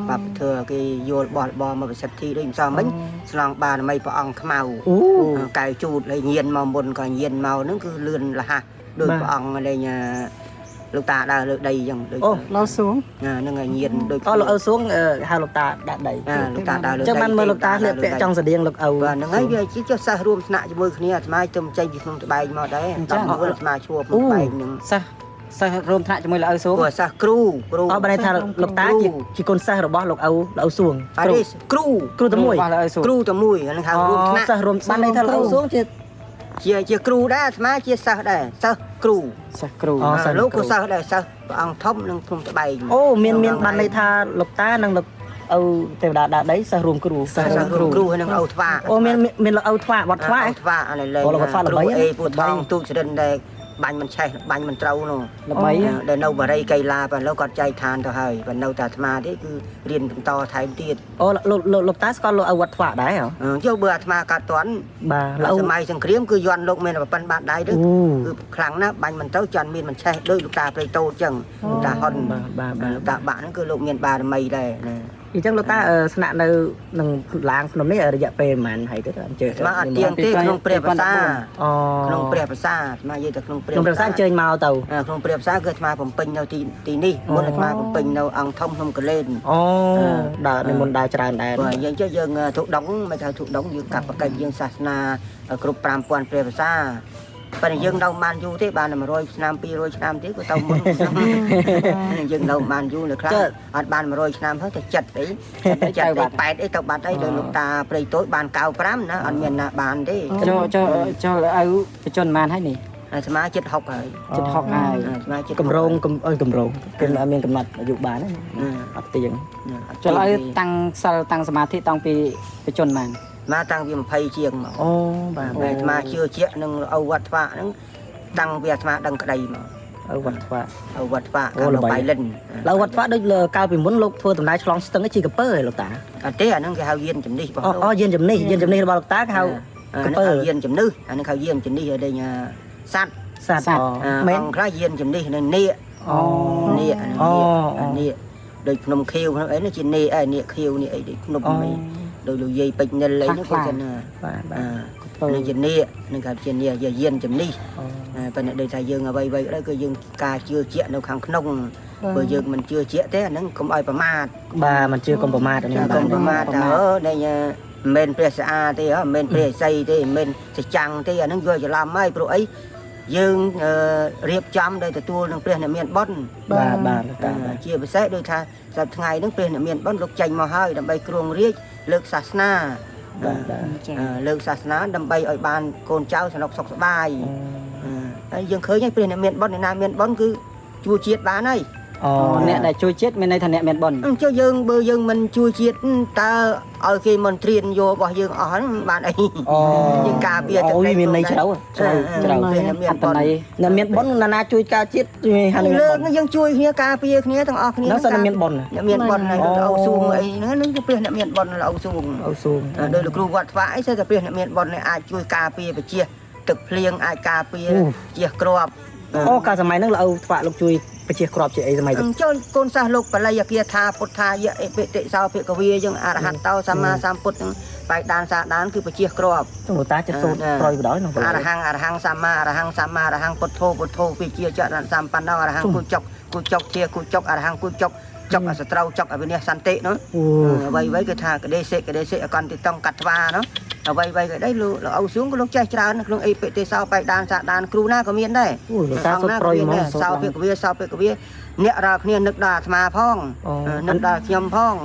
វប្បធម៌គេយល់របស់របរមកប្រសិទ្ធិដូចម្សិលមិញស្លង់បារមីព្រះអង្គខ្មៅ អូ កែវជូតហើយញៀនមកមុនក៏ញៀនមកហ្នឹងគឺលឿនលះដូចព្រះអង្គលេងលោកតាដើរលើដីអញ្ចឹងដូច អូ ឡៅសួង ហ្នឹងហើយញៀនដូច អូលោកឪសួងហៅលោកតាដាក់ដី លោកតាដើរលើដី ចឹងបានមើលលោកតាលាបពាក់ចង់ស្តៀងលោកឪ បាទហ្នឹងហើយវាជាចុះសិស្សរួមថ្នាក់ជាមួយគ្នាអាត្មាទៅចេញពីក្នុងត្បែងមកដែរតាមអាត្មាជួបក្នុងត្បែងហ្នឹង សិស្សសិស្សរួមថ្នាក់ជាមួយលោកឪសួង ព្រោះសិស្សគ្រូគ្រូ អូបានន័យថាលោកតាជាជាកូនសិស្សរបស់លោកឪលោកឪសួង អត់ទេគ្រូ គ្រូតែមួយ របស់លោកឪសួង គ្រូតែមួយហ្នឹងហៅរួមថ្នាក់ សិស្សរួមបានន័យថាលោកឪសួងជា ជាជាគ្រូដែរអាត្មាជាសិស្សដែរសិស្សគ្រូ សិស្សគ្រូ អូសិស្ស លោកក៏សិស្សដែរសិស្សព្រះអង្គធំនិងភ្នំត្បែង អូមានមានបានន័យថាលោកតានិងលោកឪទេវតាដាក់ដីសិស្សរួមគ្រូ សិស្សរួមគ្រូហើយនឹងឪថ្វា អូមានមានលោកឪថ្វាវត្តថ្វា ឪថ្វាអានេះលេង អូលោកវត្តថ្វាល្បី គ្រូអេពូថងទូចរិនដែលបាញ់មិនឆេះបាញ់មិនត្រូវនោះ ល្បី ដែលនៅបរិយកៃឡាបើលោកគាត់ចែកឋានទៅហើយបើនៅតែអាត្មាទេគឺរៀនបន្តថែមទៀត អូលោកលោកលោកតាស្គាល់លោកឪវត្តថ្វាដែរហ៎ យកបើអាត្មាកាត់តន់ បាទលោកឪ សម័យសង្គ្រាមគឺយន់លោកមានប្រពន្ធបាតដៃទៅ អូ គឺខ្លាំងណាស់បាញ់មិនទៅចន់មានមិនឆេះដូចលោកតាព្រៃតូចចឹងលោកតាហុន បាទបាទបាទ លោកតាបាក់ហ្នឹងគឺលោកមានបារមីដែរណា អញ្ចឹងលោកតាស្នាក់នៅនឹងឡាងភ្នំនេះរយៈពេលប្រហែលហើយទៅអញ្ជើញ អាត្មាអត់ទៀងទេក្នុងព្រះភាសា អូ ក្នុងព្រះភាសាអាត្មានិយាយតែក្នុងព្រះ ក្នុងព្រះសាអញ្ជើញមកទៅ ក្នុងព្រះភាសាគឺអាត្មាបំពេញនៅទីទីនេះមុនអាត្មាបំពេញនៅអង្គធំក្នុងកលែន អូដើរនិមន្តដើរច្រើនដែរ បើយើងចេះយើងធុដងមិនថាធុដងយើងកាប់បកិច្ចយើងសាសនាគ្រប់5000ព្រះភាសាប៉ុន្តែយើងនៅបានយូរទេបាន100ឆ្នាំ200ឆ្នាំទេក៏ទៅមុនយើងនៅបានយូរនៅខ្លះអត់បាន100ឆ្នាំហ្នឹងតែចិត្តអីចិត្តអី8អីទៅបាត់អីដោយលោកតាព្រៃតូចបាន95ណាអត់មានណាបានទេ ចូលចូលចូលឪបច្ចុប្បន្នប៉ុន្មានហើយនេះ អាត្មាចិត្ត60ហើយ ចិត្ត60ហើយ អាត្មាចិត្ត កម្រងអើយកម្រងគេអត់មានកំណត់អាយុបានទេអត់ទៀង ចូលឪតាំងសិលតាំងសមាធិតាំងពីបច្ចុប្បន្នប៉ុន្មាន មកតាំងពី20ជាងមក អូបាទ អាត្មាជឿជាក់នឹងឪវត្តថ្វាហ្នឹងតាំងពីអាត្មាដឹងក្តីមក ឪវត្តថ្វា ឪវត្តថ្វាកាលនៅបៃលិន ឡើយវត្តថ្វាដូចកាលពីមុនលោកធ្វើដំណើរឆ្លងស្ទឹងជាកពើឯលោកតា អត់ទេអាហ្នឹងគេហៅយានជំនិះរបស់ អូ លោក អូយានជំនិះយានជំនិះរបស់លោកតាគេហៅ អាហ្នឹងហៅយានជំនិះអាហ្នឹងហៅយានជំនិះដែលសត្វ សត្វមែន អង្គខ្លះយានជំនិះនៅនាគ អូ នាគអាហ្នឹងនាគដូចភ្នំខៀវភ្នំអីនេះជានាគឯនាគខៀវនេះអីដូចភ្នំអីដូចលោកយាយពេជ្រនិលអីហ្នឹងក៏ជាណា បាទបាទ នឹងជានាគនឹងគេជានាគយានជំនិះ ប៉ុន្តែដូចថាយើងអ្វីៗក៏ដោយគឺយើងការជឿជាក់នៅខាងក្នុងបើយើងមិនជឿជាក់ទេអាហ្នឹងកុំឲ្យប្រមាទ បាទមិនជឿកុំប្រមាទនេះ កុំប្រមាទថាអឺនេះមិនមែនព្រះស្អាតទេហ៎មិនមែនព្រះឥសីទេមិនមែនសច្ចាំងទេអាហ្នឹងយកច្រឡំហើយព្រោះអីយើងរៀបចំដោយទទួលនឹងព្រះអ្នកមានបុណ្យ បាទបាទលោកតា ជាពិសេសដូចថាសប្តាហ៍ថ្ងៃហ្នឹងព្រះអ្នកមានបុណ្យលោកចេញមកហើយដើម្បីគ្រងរាជលើកសាសនា បាទបាទ ចា លើកសាសនាដើម្បីឲ្យបានកូនចៅសំណុកសុខសប្បាយ ហើយយើងឃើញហើយព្រះអ្នកមានបុណ្យអ្នកណាមានបុណ្យគឺជួយជាតិបានហើយ អូ អ្នកដែលជួយជាតិមានន័យថាអ្នកមានបុណ្យ អញ្ចឹងយើងបើយើងមិនជួយជាតិតើឲ្យគេមន្ត្រៀនយករបស់យើងអស់ហ្នឹងបានអី អូ យើងការពារទឹក អូយមានន័យជ្រៅជ្រៅជ្រៅ ព្រះអ្នកមានបុណ្យ អត្តន័យ អ្នកមានបុណ្យណានាជួយការជាតិជួយហានិ លើក មានបុណ្យ យើងជួយគ្នាការពារគ្នាទាំងអស់គ្នា នោះសិនតែមានបុណ្យ អ្នកមានបុណ្យហើយលោកឪសួងអីហ្នឹងហ្នឹងគឺព្រះអ្នកមានបុណ្យលោកឪសួង ឪសួង ដោយលោកគ្រូវត្តថ្វាអីសិតតែព្រះអ្នកមានបុណ្យនេះអាចជួយការពារប្រជាទឹកភ្លៀងអាចការពារជាក្រប អូកាលសម័យហ្នឹងលោកឪថ្វាក់លោកជួយបជាក្របជាអីសម័យ អញ្ចឹងកូនសាសលោកបល័យគាថាពុទ្ធាយៈអិបិតិសោភិកវាយើងអរហន្តោសម្មាសម្ពុទ្ធនឹងបៃដានសាដានគឺបជាក្រប លោកតាចិត្តសូត្រប្រយបដ ாய் នោះ អរហង្គអរហង្គសម្មាអរហង្គសម្មាអរហង្គពុទ្ធោពុទ្ធោវិជាចរសម្បណ្ណោអរហង្គគូចុកគូចុកធាគូចុកអរហង្គគូចុកចុកអសត្រូវចុកអវិនិសន្តិនោះ អូ អ្វីអ្វីគឺថាកដេសិកដេសិអកន្តិតងកាត់ថ្វានោះអ្វីអ្វីក៏ដែរលោកឪសួងក៏លោកចេះច្រើនក្នុងអិបិតិសោបៃដានសាដានគ្រូណាក៏មានដែរ អូលោកតាសូត្រប្រយហ្មង សោភិកវាសោភិកវាអ្នករាល់គ្នានឹកដល់អាត្មាផងនឹកដល់ខ្ញុំផង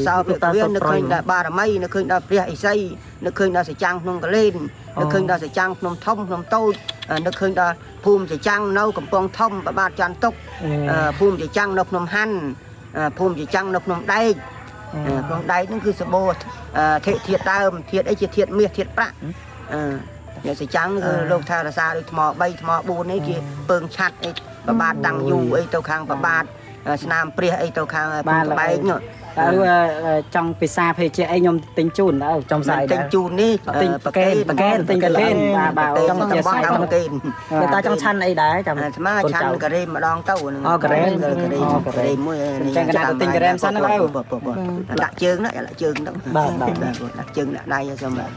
សោភិកវានឹកឃើញដល់បារមីនឹកឃើញដល់ព្រះឥសីនឹកឃើញដល់សច្ចាំងក្នុងកលែននឹកឃើញដល់សច្ចាំងក្នុងធំក្នុងតូចនឹកឃើញដល់ភូមិសច្ចាំងនៅកំពង់ធំប្របាទចន្ទទុកភូមិសច្ចាំងនៅភ្នំហាន់ភូមិសច្ចាំងនៅភ្នំដែកភ្នំដែកហ្នឹងគឺសបោធិធាតដើមធាតអីជាធាតមាសធាតប្រាក់អឺ អ្នកសច្ចាំងគឺលោកថារសាដូចថ្ម3ថ្ម4នេះគេពើងឆាត់អីប្របាទតាំងយូរអីទៅខាងប្របាទ ស្នាមព្រះអីទៅខាង បាទ ក្បែកនោះ តើចង់ពិសាភេសជ្ជៈអីខ្ញុំទិញជូនតើ ចំសាយ ទិញជូននេះ ទិញ ប្រកេន ប្រកេន ទិញប្រកេនបាទបាទ ច ចង់ ង់របស់ ជាសាយ តាមប្រកេន លោកតាចង់ឆាន់អីដែរចាំ អាត្មាឆាន់ការ៉េមម្ដងទៅហ្នឹង អូការ៉េម ការ៉េម អូការ៉េម ការ៉េមមួយ ចឹងកណាទៅទិញការ៉េមសិនណាលោក បាទបាទបាទដាក់ជើងណាដាក់ជើងទៅ បាទបាទ ដាក់ជើងដាក់ដៃឲ្យសុំបាទ